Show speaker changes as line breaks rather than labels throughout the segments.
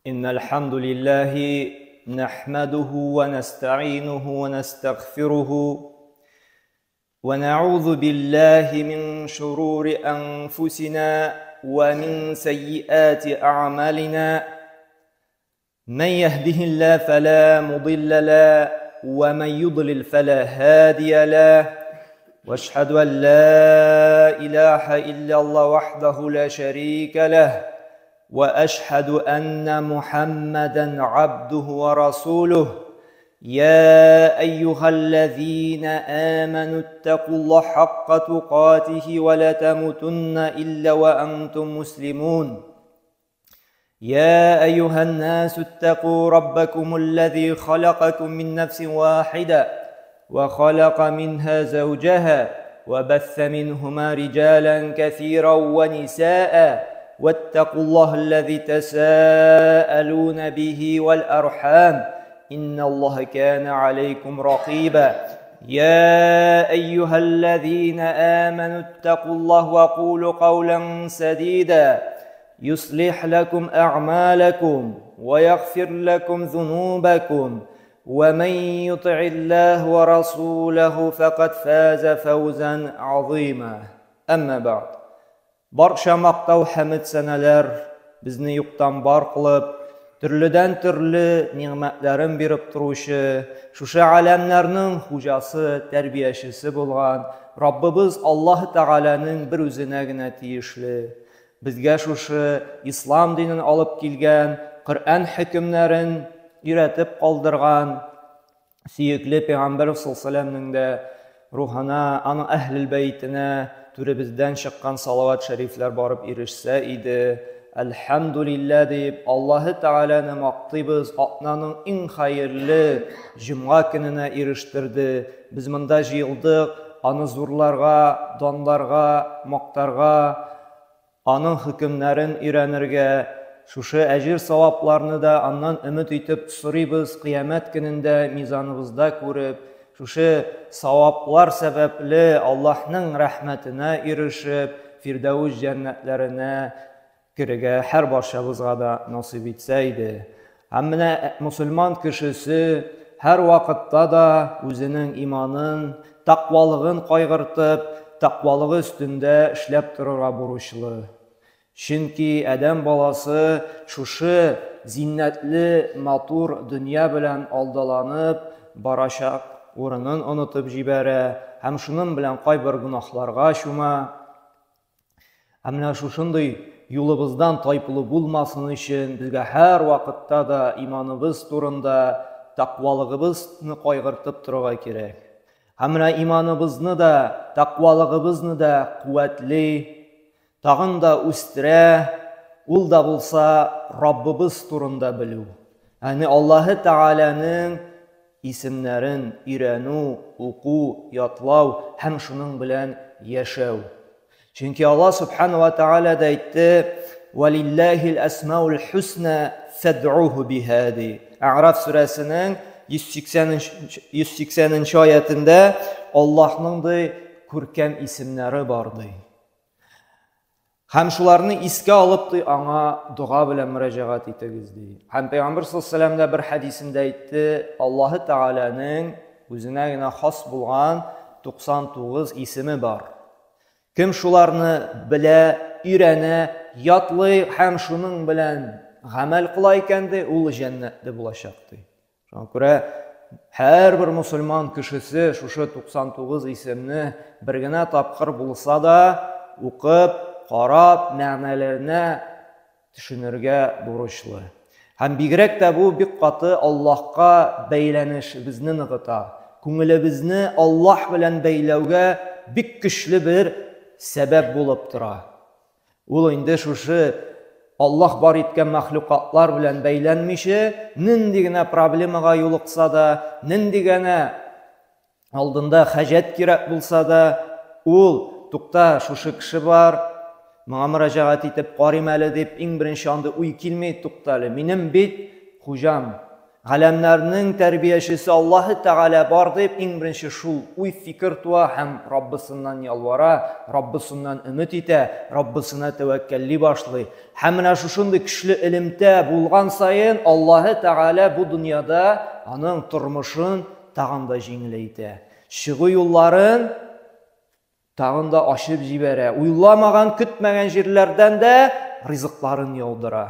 إن الحمد لله نحمده ونستعينه ونستغفره ونعوذ بالله من شرور أنفسنا ومن سيئات أعمالنا من يهده الله فلا مضل له ومن يضلل فلا هادي له واشهد أن لا إله إلا الله وحده لا شريك له واشهد ان محمدا عبده ورسوله يا ايها الذين امنوا اتقوا الله حق تقاته ولا تموتن الا وانتم مسلمون يا ايها الناس اتقوا ربكم الذي خلقكم من نفس واحده وخلق منها زوجها وبث منهما رجالا كثيرا ونساء واتقوا الله الذي تساءلون به والارحام ان الله كان عليكم رقيبا يا ايها الذين امنوا اتقوا الله وقولوا قولا سديدا يصلح لكم اعمالكم ويغفر لكم ذنوبكم ومن يطع الله ورسوله فقد فاز فوزا عظيما اما بعد Барча мактау хәмед сәнәләр безне юктан бар кылып, төрледән төрле нигъмәтләрен биреп торучы, шушы аләмнәрнең хуҗасы, тәрбиячесе булган Раббыбыз Аллаһ Тәгаләнең бер үзенә генә тиешле. Безгә шушы ислам динен алып килгән, Коръән хөкемнәрен өйрәтеп калдырган сөекле пәйгамбәр саллаллаһу дә рухына, аның әһлел бәйтенә түребездән чыккан салават шәрифләр барып ирешсә иде. Әлхәмдулилла дип Аллаһы Тәгаләне мактыйбыз. Атнаның иң хәерле җомга көненә ирештерде. Без монда җыелдык, аны зурларга, данларга, мактарга, аның хөкемнәрен өйрәнергә, шушы әҗер-савапларны да аннан өмет итеп сорыйбыз, кыямәт көнендә мизаныбызда күреп, шушы саваплар сәбәпле Аллаһның рәхмәтенә ирешеп, Фирдәүс җәннәтләренә керергә һәр барчабызга да насыйп итсә иде. Һәм менә мусульман кешесе һәр вакытта да үзенең иманын, тәкъвалыгын кайгыртып, тәкъвалыгы өстендә эшләп торырга бурычлы. Чөнки адәм баласы шушы зиннәтле, матур дөнья белән алдаланып, барачак урынын онытып җибәрә һәм шуның белән кайбер гөнаһларга чума. Ә менә шушындый юлыбыздан тайпылу булмасын өчен безгә һәр вакытта да иманыбыз турында, тәкъвалыгыбызны кайгыртып торырга кирәк. Һәм менә иманыбызны да, тәкъвалыгыбызны да куәтли, тагын да үстерә, ул да булса Раббыбыз турында белү. Ягъни Аллаһы Тәгаләнең исемнәрен өйрәнү, уку, ятлау һәм шуның белән яшәү. Чөнки Аллаһ Субхану ва Тааля да әйтте: "Валиллахил асмаул хусна фад'уху биха" ди. А'раф сүрәсенең 180 аятендә Аллаһның ди күркәм исемнәре бар ди. Һәм шуларны искә алып ди аңа дога белән мөрәҗәгать итегез ди. Һәм Пәйгамбер саллаллаху алейһи бер хәдисендә әйтте, Аллаһы Тәгаләнең үзенә генә хас булган 99 исеме бар. Кем шуларны белә, өйрәнә, ятлый һәм шуның белән гамәл кыла икән ди, ул җәннәтле булачак ди. Шуңа күрә һәрбер мусульман кешесе шушы 99 исемне бер генә тапкыр булса да укып, карап, мәгънәләренә төшенергә бурычлы. Һәм бигрәк тә бу бик каты Аллаһка бәйләнешебезне ныгыта. Күңелебезне Аллаһ белән бәйләүгә бик көчле бер сәбәп булып тора. Ул инде шушы Аллаһ бар иткән мәхлукатлар белән бәйләнмичә, нинди генә проблемага юлыкса да, нинди генә алдында хаҗәт кирәк булса да, ул тукта, шушы кеше бар, моңа мөрәҗәгать итеп карыйм әле дип, иң беренче андый уй килми, тукта әле, минем бит хуҗам, Галәмнәрнең тәрбиячесе Аллаһы Тәгалә бар дип, иң беренче шул уй-фикер туа һәм Раббысыннан ялвара, Раббысыннан өмет итә, Раббысына тәвәккәлли башлый. Һәм менә шушындый көчле элемтә булган саен Аллаһы Тәгалә бу дөньяда аның тормышын тагын да җиңеләйтә. Чыгу юлларын Тагын да ачып җибәрә. Уйламаган, көтмәгән җирләрдән дә ризыкларын яудыра.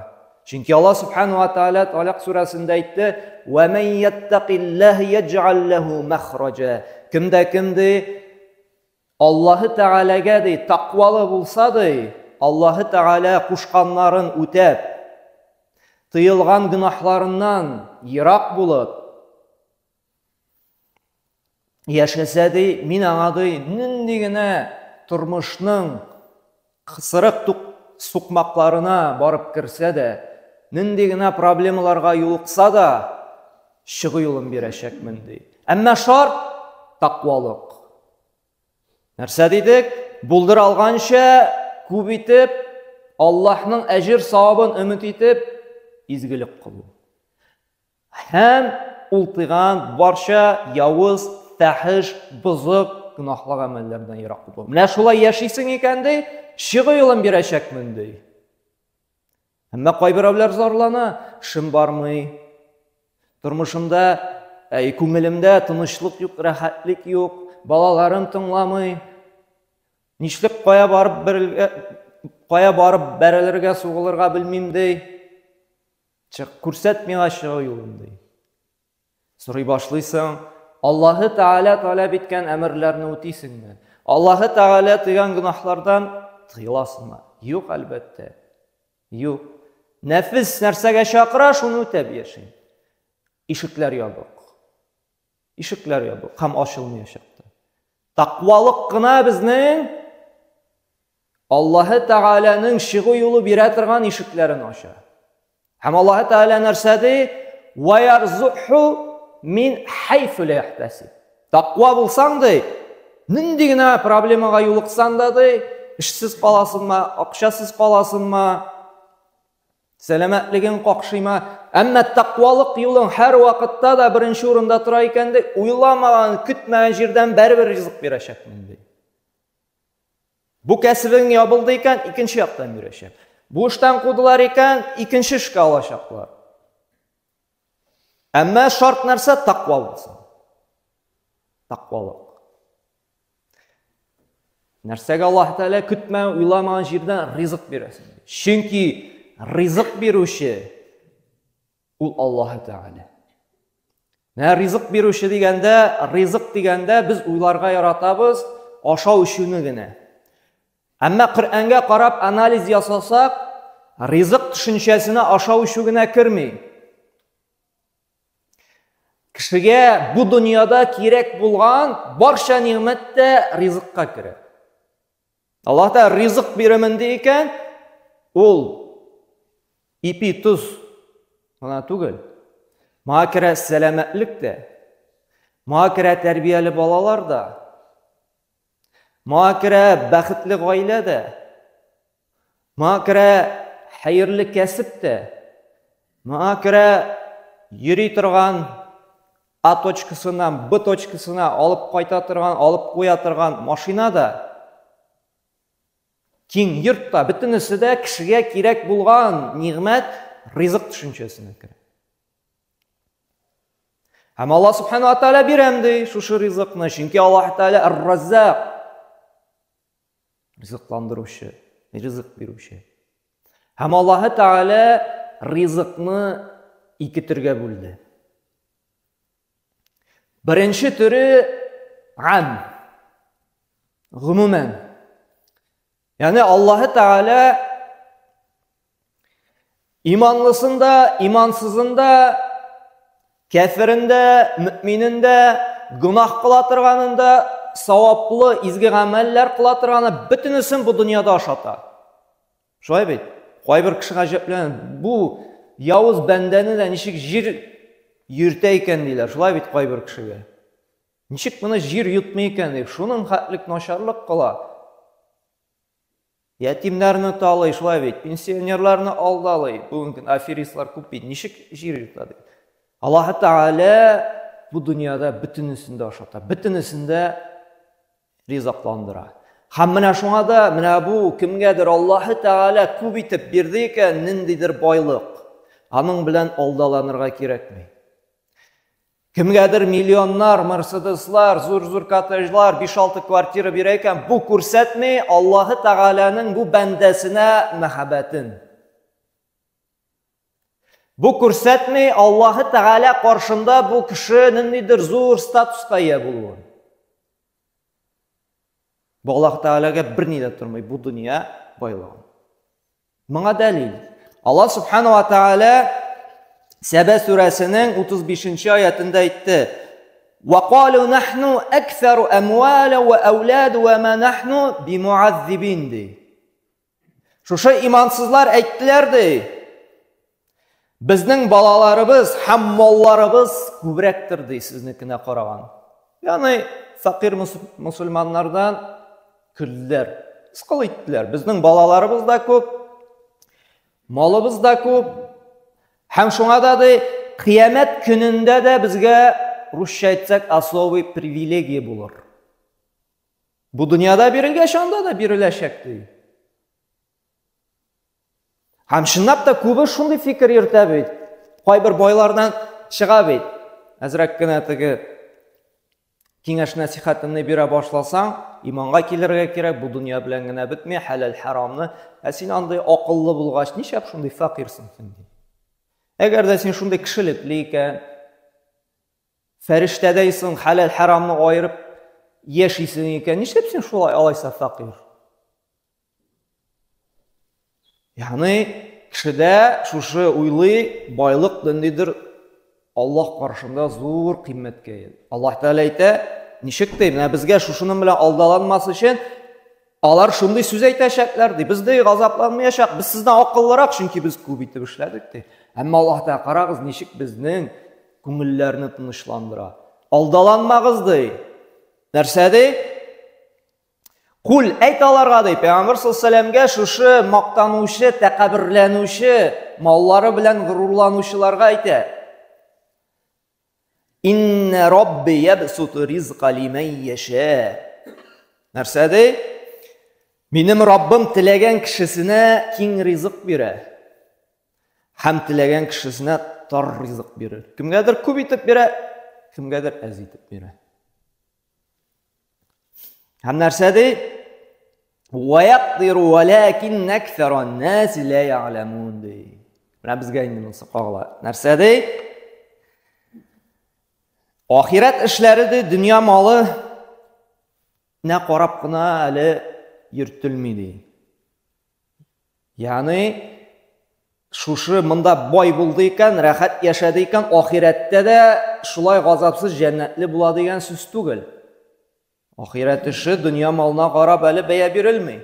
Чөнки Аллаһ Субхану ва Тааля Талак сүрәсендә әйтте: "Ва ман яттакиллаһ яҗ'ал лаху махраҗа". Кем дә кем ди Аллаһы Тәгаләгә ди таквалы булса ди, Аллаһы Тәгалә кушканнарын үтәп, тыелган гөнаһларыннан ерак булып, яшәсә ди, мин аңа ди, нинди генә тормышның кысырык тук сукмакларына барып керсә дә, нинди генә проблемаларга юлыкса да, чыгу юлын бирәчәкмен ди. Әмма шарт таквалык. Нәрсә дидек? Булдыра алганча күп итеп Аллаһның әҗер савабын өмет итеп изгелек кылу. Һәм ул тыйган барча явыз, фәхиш, бозык, гөнаһлы гамәлләрдән ерак булу. Менә шулай яшисең икән ди, чыгу юлын бирәчәкмен ди. Әмма кайберәүләр зарлана, эшем бармый. Тормышымда, әй, күңелемдә тынычлык юк, рәхәтлек юк, балаларым тыңламый. Нишләп кая барып бәрелергә, кая барып бәрелергә, сугылырга белмим ди. Чык, күрсәт миңа чыгу юлын, ди. Сорый башлыйсың, Аллаһы Тәгалә таләп иткән әмерләрне үтисеңме? Аллаһы Тәгалә тыйган гөнаһлардан тыеласыңмы? Юк, әлбәттә. Юк. Нәфес нәрсәгә чакыра, шуны үтәп яши. Ишекләр ябык. Ишекләр ябык һәм ачылмаячак та. Тәкъвалык кына безнең Аллаһы Тәгаләнең чыгу юлы бирә торган ишекләрен ача. Һәм Аллаһы Тәгалә нәрсә ди? Ва ярзуху мин хайфу ла яхтасиб. Тәкъва булсаң ди, нинди генә проблемага юлыксаң да ди, эшсез каласыңмы, акчасыз каласыңмы, сәламәтлегең какшыймы, әмма тәкъвалык юлың һәр вакытта да беренче урында тора икән ди, уйламаган, көтмәгән җирдән бәребер ризык бирәчәкмен ди. Бу кәсебең ябылды икән, икенче яктан бирәчәк. Бу эштән кудылар икән, икенче эшкә алачаклар. Әмма шарт нәрсә? Тәкъва булсын. Тәкъвалык. Нәрсәгә Аллаһ Тәгалә көтмәгән, уйламаган җирдән ризык бирәсен. Чөнки ризык бирүче Ул Аллаһы Тәгалә. Менә ризык бирүче дигәндә, ризык дигәндә без уйларга яратабыз ашау эчүне генә. Әмма Коръәнгә карап анализ ясасак, ризык төшенчәсенә ашау эчү генә керми. Кешегә бу дөньяда кирәк булган барча нигъмәт тә ризыкка керә. Аллаһ та ризык бирәмен ди икән, ул ипи, тоз гына түгел. Моңа керә сәламәтлек тә, моңа керә тәрбияле балалар да, моңа керә бәхетле гаилә дә, моңа керә хәерле кәсеп тә, моңа керә йөри торган А точкасыннан Б точкасына алып кайта торган, алып куя торган машина да, киң йорт та, бөтенесе дә кешегә кирәк булган нигъмәт ризык төшенчәсенә керә. Һәм Аллаһ Субхану ва Тааля бирәм ди шушы ризыкны, чөнки Аллаһ Тааля Ар-Раззак ризыкландыручы, ризык бирүче. Һәм Аллаһы Тәгалә ризыкны ике төргә бүлде. Беренче төре ам. Гомумән. Ягъни Аллаһы Тәгалә Иманлысын да, имансызын да, кәферен дә, мөминен дә, гөнаһ кыла торганын да, саваплы изге гамәлләр кыла торганы бөтенесен бу дөньяда ашата. Шулай бит? Кайбер кеше гаҗәпләнә, бу явыз бәндәне дә ничек җир йөртә икән диләр. Шулай бит кайбер кешегә. Ничек моны җир йотмый икән дип, шуның хәтлек начарлык кыла. Ятимнәрне талый, шулай бит, пенсионерларны алдалый. Бүгенге көн аферистлар күп бит. Ничек җир йота ди. Аллаһы Тәгалә бу дөньяда бөтенесен дә ашата, бөтенесен дә ризакландыра. Һәм менә шуңа да менә бу кемгәдер Аллаһы Тәгалә күп итеп бирде икән, ниндидер байлык, аның белән алдаланырга кирәкми. Кемгәдер миллионнар, Мерседеслар, зур-зур коттеджлар, 5-6 квартира бирә икән, бу күрсәтми Аллаһы Тәгаләнең бу бәндәсенә мәхәббәтен. Бу күрсәтми Аллаһы Тәгалә каршында бу кеше ниндидер зур статуска ия булуын. Бу Аллаһ Тәгаләгә берни дә тормый, бу дөнья байлыгы. Моңа дәлил. Аллаһ Субхану ва Тәгалә Сәбә сүрәсенең 35 аятында әйтте: "Ва калу нахну аксару амвала ва аулад ва ма нахну бимуаззибин" ди. Шушы имансызлар әйттеләр ди: Безнең балаларыбыз һәм малларыбыз күбрәктер ди сезнекенә караган. Ягъни фәкыйрь мусульманнардан көлделәр, мыскыл иттеләр. Безнең балаларыбыз да күп, малыбыз да күп. Һәм шуңа да ди, кыямәт көнендә дә безгә русча әйтсәк особый привилегия булыр. Бу дөньяда бирелгәч, анда да биреләчәк ди. Һәм чынлап та күбе шундый фикер йөртә бит. Кайбер байлардан чыга бит. Әзрәк кенә теге киңәш нәсихәтеңне бирә башласаң, иманга килергә кирәк, бу дөнья белән генә бетми, хәләл харамны. Ә син андый акыллы булгач, нишләп шундый фәкыйрьсең син? Әгәр дә син шундый кешелекле икән, фәрештәдәй соң хәләл харамны аерып яшисең икән, нишләп син шулай алайса фәкыйрь? Ягъни кешедә шушы уйлый байлык ниндидер Аллаһ каршында зур кыйммәткә ия. Аллаһ Тәгалә әйтә, ничек ди, менә безгә шушының белән алдаланмас өчен алар шундый сүз әйтәчәкләр ди. Без ди газапланмаячак, без сездән акыллырак, чөнки без күп итеп эшләдек ди. Әмма Аллаһ Тәгалә карагыз, ничек безнең күңелләрне тынычландыра. Алдаланмагыз ди. Нәрсә ди? Кул, әйт аларга, ди, Пәйгамбер саллаллаху шушы мактанучы, тәкәбберләнүче, маллары белән горурланучыларга әйтә. Инна рабби ябсуту ризка лиман яша. Нәрсә ди? Минем Раббым теләгән кешесенә киң ризык бирә. Һәм теләгән кешесенә тар ризык бирер. Кемгәдер күп итеп бирә, кемгәдер әз итеп бирә. Һәм нәрсә ди? Ва яқдиру валакин аксаран нас ла я'ламун ди. Менә безгә инде монысы кагыла. Нәрсә ди? Ахирәт эшләре ди, дөнья малы нә карап кына әле йөртелми ди. Ягъни шушы монда бай булды икән, рәхәт яшәде икән, ахирәттә дә шулай газапсыз җәннәтле була дигән сүз түгел. Ахирәт эше дөнья малына карап әле бәя бирелми.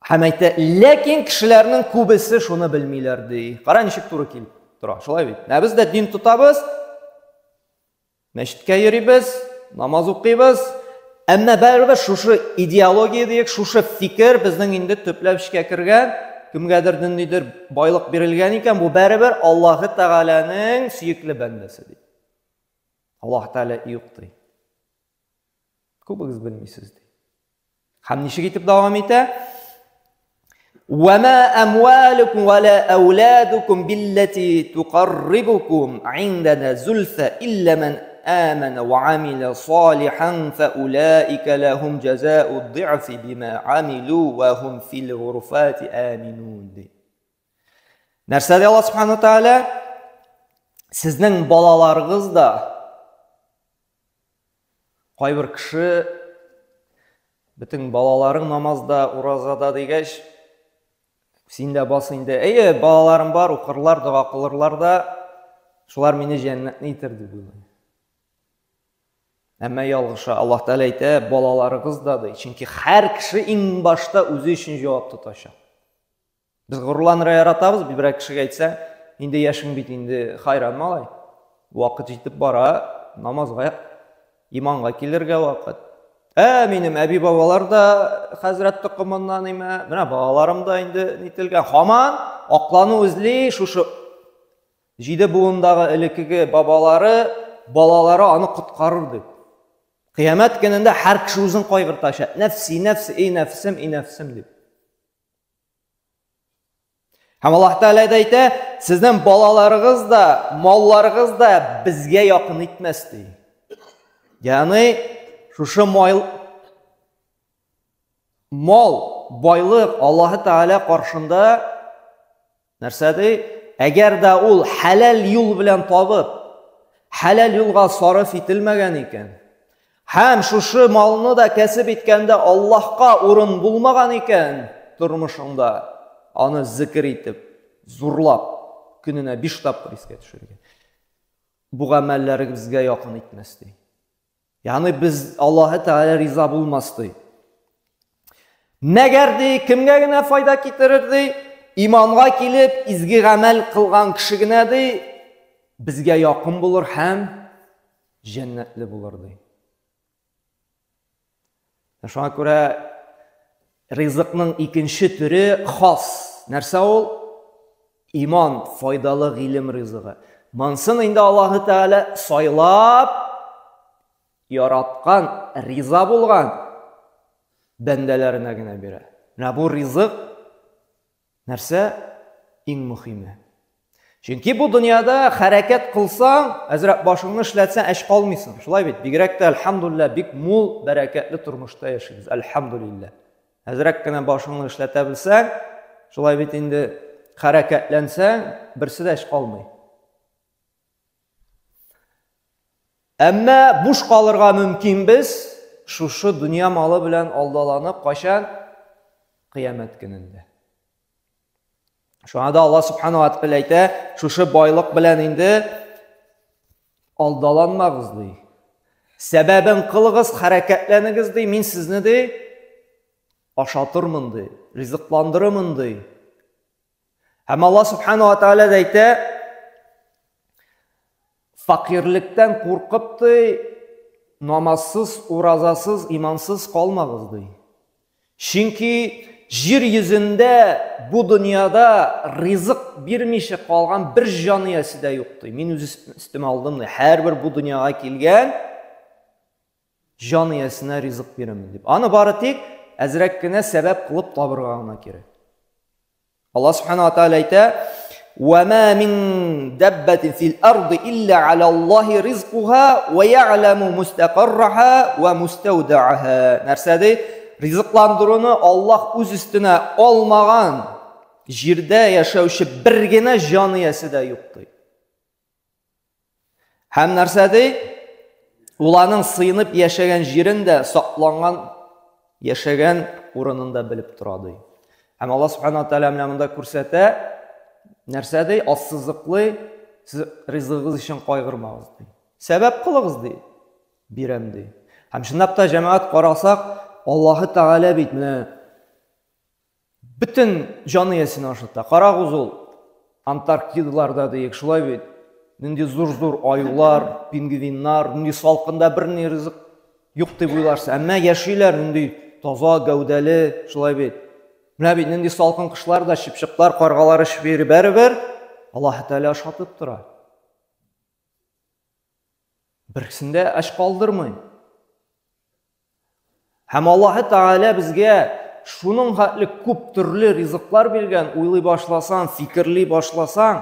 Һәм әйтә, ләкин кешеләрнең күбесе шуны белмиләр ди. Кара ничек туры килеп тора. Шулай бит. Ә без дә дин тотабыз, Мәчеткә йөрибез, намаз укыйбыз, әмма барыбер шушы идеология диек, шушы фикер безнең инде төпләп эчкә кергән, кемгәдер ниндидер байлык бирелгән икән, бу барыбер Аллаһы Тәгаләнең сөекле бәндәсе ди. Аллаһ Тәгалә юк ди. Күбегез белмисез ди. Һәм ничек итеп дәвам итә? وما أموالكم ولا أولادكم بالتي تقربكم عندنا زلفى إلا من آمن وعمل صالحا فأولئك لهم جزاء الضعف بما عملوا وهم في الغرفات آمنون دي. Нәрсә ди Аллаһ Субхану Тааля? Сезнең балаларыгыз да Кайбер кеше бөтен балаларың намазда, уразада дигәч, син дә бас инде. Әйе, балаларым бар, укырлар, дога кылырлар да, шулар мине җәннәтне итер дип уйлый. Әмма ялгыша. Аллаһ Тәгалә әйтә, балаларыгыз да ди. Чөнки һәр кеше иң башта үзе өчен җавап тотачак. Без горурланырга яратабыз, бер кешегә әйтсә, инде яшең бит инде хайран малай. Вакыт җитеп бара, намазга, иманга килергә вакыт. Ә, минем әби-бабалар да хәзрәт токымыннан име, менә балаларым да инде нителгән. Һаман аклану эзли, шушы. Җиде буындагы элеккеге бабалары, балалары аны коткарыр дип. Кыямәт көнендә һәр кеше үзен кайгыртачак. Нәфси, нәфси, эй нәфсем, эй нәфсем дип. Һәм Аллаһ Тәгалә дә әйтә, сезнең балаларыгыз да, малларыгыз да безгә якын итмәс ди. Ягъни шушы мал мал, байлык Аллаһ Тәгалә каршында нәрсә ди? Әгәр дә ул хәләл юл белән табып, хәләл юлга сарыф ителмәгән икән, Һәм шушы малны да кәсеп иткәндә Аллаһка урын булмаган икән тормышыңда, аны зикер итеп, зурлап, көненә биш тапкыр искә төшерергә. Бу гамәлләрегезгә якын итмәс ди. Ягъни без Аллаһы Тәгалә риза булмас ди. Мәгәр ди, кемгә генә файда китерер ди? Иманга килеп, изге гамәл кылган кеше генә ди, безгә якын булыр һәм җәннәтле булыр ди. Шуңа күрә ризыкның икенче төре хас. Нәрсә ул? Иман, файдалы гыйлем ризыгы. Монсын инде Аллаһы Тәгалә сайлап, яраткан, риза булган бәндәләренә генә бирә. Менә бу ризык Нәрсә иң мөхиме? Чөнки бу дөньяда хәрәкәт кылсаң, әзрәк башыңны эшләтсәң, әч калмыйсың. Шулай бит? Бигрәк тә, әлхәмдулилла, бик мул, бәрәкәтле тормышта яшибез. Әлхәмдулилла. Әзрәк кенә башыңны эшләтә белсәң, шулай бит инде хәрәкәтләнсәң, берсе дә әч калмый. Әмма буш калырга мөмкинбез шушы дөнья малы белән алдаланып, кайчан? Кыямәт көнендә. Шуңа да Алла Субхану ва Тәгалә әйтә, шушы байлык белән инде алдаланмагыз ди. Сәбәбен кылыгыз, хәрәкәтләнегез ди, мин сезне ди ашатырмын ди, ризыкландырырмын ди. Һәм Алла Субхану ва Тәгалә дә әйтә, факирлектән куркып ди, намазсыз, уразасыз, имансыз калмагыз ди. Чөнки җир йөзендә бу дөньяда ризык бирмичә калган бер җан иясе дә юк ди. Мин үз өстемә алдым ди. Һәрбер бу дөньяга килгән җан иясенә ризык бирәмен дип. Аны бары тик әзрәк кенә сәбәп кылып табырга гына кирәк. Алла Субхану ва Тааля әйтә: "Ва ма мин даббатин фил арди илля аля Аллаһи ризкуха ва я'ламу мустақарраха ва мустаудааха." Нәрсә ди? Ризыкландыруны Аллаһ үз өстенә алмаган җирдә яшәүче бер генә җан иясе дә юк ди. Һәм нәрсә ди? Ул аның сыенып яшәгән җирен дә, сакланган яшәгән урынын да белеп тора ди. Һәм Алла Субхану Тәгалә менә монда күрсәтә, нәрсә ди? Ассызыклый, сез ризыгыгыз өчен кайгырмагыз ди. Сәбәп кылыгыз ди, бирәм ди. Һәм чынлап та җәмәгать карасак, Аллаһы Тәгалә бит менә Бөтен җан иясен ашата. Карагыз ул Антарктидаларда диек, шулай бит. Нинди зур-зур аюлар, пингвиннар, нинди салкында бер ни ризык юк дип уйларсың. Әмма яшиләр нинди таза гәүдәле, шулай бит. Менә бит нинди салкын кышларда чыпчыклар, каргалар эчеп йөри, барыбер Аллаһ Тәгалә ашатып тора. Берсен дә ач калдырмый. Һәм Аллаһы Тәгалә безгә шуның хәтле күп төрле ризыклар биргән, уйлый башласаң, фикерли башласаң,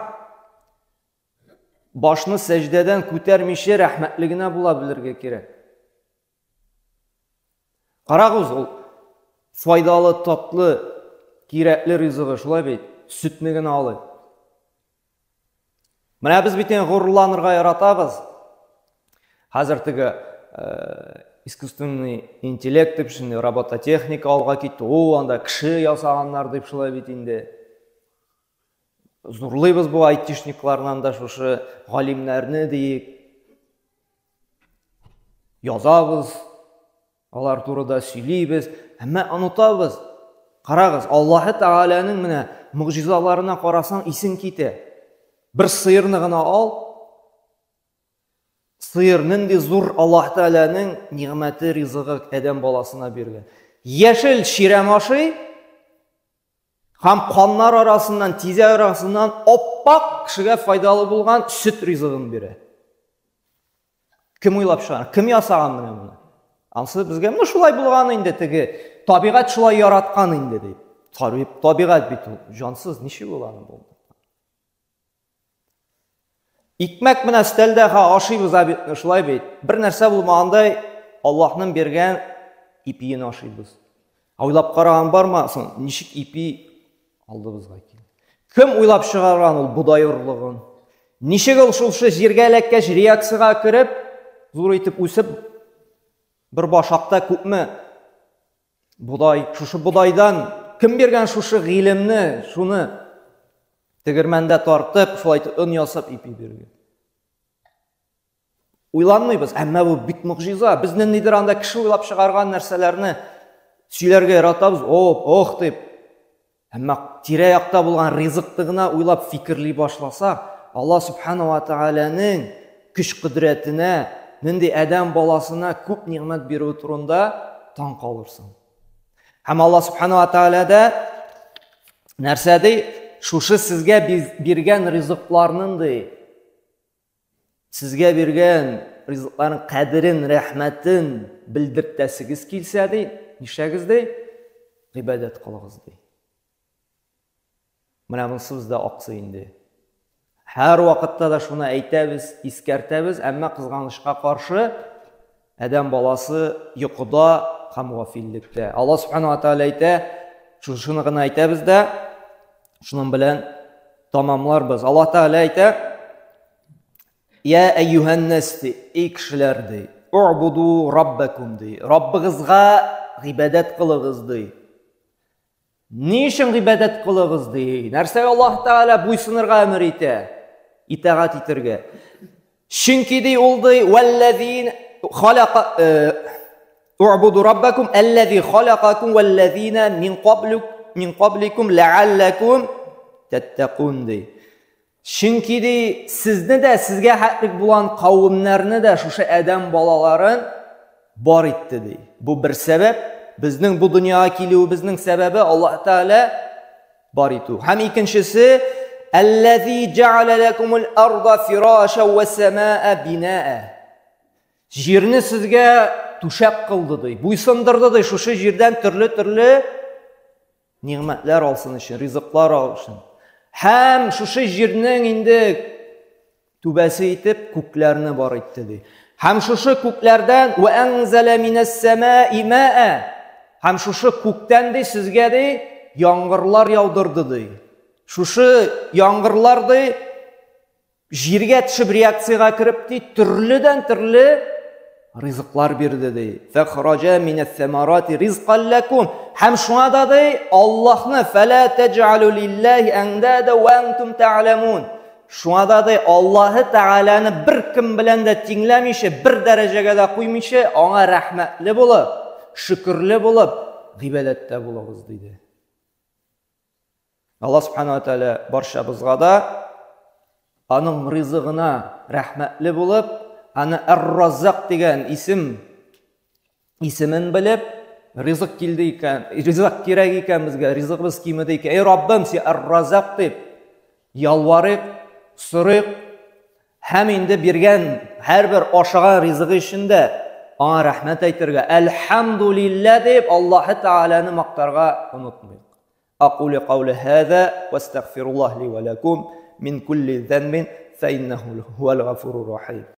башны сәҗдәдән күтәрмичә рәхмәтле генә була белергә кирәк. Карагыз, ул файдалы, татлы, кирәкле ризыгы, шулай бит, сөтне генә алыйк. Менә без бит инде горурланырга яратабыз. Хәзер теге э, искусственный интеллект дип шундый робототехника алга китте. О, анда кеше ясаганнар дип шулай бит инде. Зурлыйбыз бу айтишникларны да шушы галимнәрне диек. Язабыз, Алар турыда сөйлибез, әмма онытабыз. Карагыз, Аллаһы Тәгаләнең менә могҗизаларына карасаң, исең китә. Бер сыерны гына ал. Сыер нинди зур Аллаһ Тәгаләнең нигъмәте, ризыгы адәм баласына биргән. Яшел чирәм ашый, Һәм каннар арасыннан, тизәк арасыннан аппак кешегә файдалы булган сөт ризыгын бирә. Кем уйлап чыгарган? Кем ясаган менә моны? Ансы безгә менә шулай булган инде теге табигать шулай яраткан инде дип. Табигать бит ул җансыз, ничек ул аны булды? Икмәк менә өстәлдә ха ашыйбыз обедны, шулай бит. Бер нәрсә булмагандай Аллаһның биргән ипиен ашыйбыз. Ә уйлап караган бармы соң, ничек ипи алдыбызга килде? Кем уйлап чыгарган ул бодай орлыгын? Ничек ул шушы җиргә эләккәч реакциягә кереп, зур итеп үсеп, бер башакта күпме бодай, шушы бодайдан кем биргән шушы гыйлемне, шуны тегермәндә тартып, шулай итеп он ясап ипи биргән. Уйланмыйбыз, әмма бу бик могҗиза. Без ниндидер анда кеше уйлап чыгарган нәрсәләрне сөйләргә яратабыз, оп, ох дип. Әмма тирә-якта булган ризыкны гына уйлап фикерли башласак, Алла Субхану ва Тааляның көч-кодрәтенә, нинди адәм баласына күп нигъмәт бирүе турында таң калырсың. Һәм Алла Субхану ва Тааля да нәрсә ди? Шушы сезгә биргән ризыкларның ди, Сезгә биргән ризыкларның кадерен, рәхмәтен белдертәсегез килсә, ди, нишләгез, ди? Гыйбадәт кылыгыз, ди. Менә монысы бездә аксый инде. Һәр вакытта да шуны әйтәбез, искәртәбез, әмма кызганычка каршы адәм баласы йокыда һәм гафиллектә. Алла субхану ва тааля әйтә, шушыны гына әйтәбез дә, шуның белән тамамларбыз. Алла Тәгалә әйтә: Я әйюһәннәс ди, эй кешеләр ди, у'буду раббакум ди. Раббыгызга гыйбадәт кылыгыз ди. Ни өчен гыйбадәт кылыгыз ди? Нәрсәгә Аллаһ Тәгалә буйсынырга әмер итә? Итагать итәргә. Чөнки ди ул ди, вәлләзин халака э, У'буду раббакум аллази халакакум валлазина мин каблук мин кабликум ләаллакум таттакун ди. Чөнки ди сезне дә сезгә хәтлек булган кавемнәрне дә шушы адәм балаларын бар итте ди. Бу бер сәбәп. Безнең бу дөньяга килүебезнең сәбәбе Аллаһ Тәгалә бар итү. Һәм икенчесе Аллази җәгәлә ләкумул арда фираша ва самаа бинаа. Җирне сезгә түшәк кылды ди, буйсындырды ди, шушы җирдән төрле-төрле нигъмәтләр алсын өчен, ризыклар алсын. Һәм шушы җирнең инде түбәсе итеп күкләрне бар итте ди. Һәм шушы күкләрдән ва анзала минас самаи маа. Һәм шушы күктән ди сезгә ди яңгырлар яудырды ди. Шушы яңгырлар ди Җиргә төшеп реакциягә кереп ди, төрледән төрле ризыклар бирде ди. Фәхраҗа минәс-самарати ризкан ләкум. Һәм шуңа да ди, Аллаһны фәлә тәҗалу лиллаһи әндада ва антум та'ламун. Шуңа да ди, Аллаһы Тәгаләне бер кем белән дә тиңләмичә, бер дәрәҗәгә дә куймыйча, аңа рәхмәтле булып, шөкерле булып, гыйбадәттә булыгыз диде. Алла субхана ва тәгалә барчабызга да аның ризыгына рәхмәтле булып, аны Ар-Раззак дигән исем исемен белеп, ризык килде икән, ризык кирәк икән безгә, ризыгыбыз кимеде икән. Эй Раббым, син Ар-Раззак дип ялварыйк, сорыйк. Һәм инде биргән һәрбер ашаган ризыгы өчен дә аңа рәхмәт әйтергә, әлхәмдулиллә дип Аллаһы Тәгаләне мактарга онытмыйк. Акулю каули һаза ва астагфируллаһ ли ва лакум мин кулли занбин фа иннаху хуал гафурур рахим.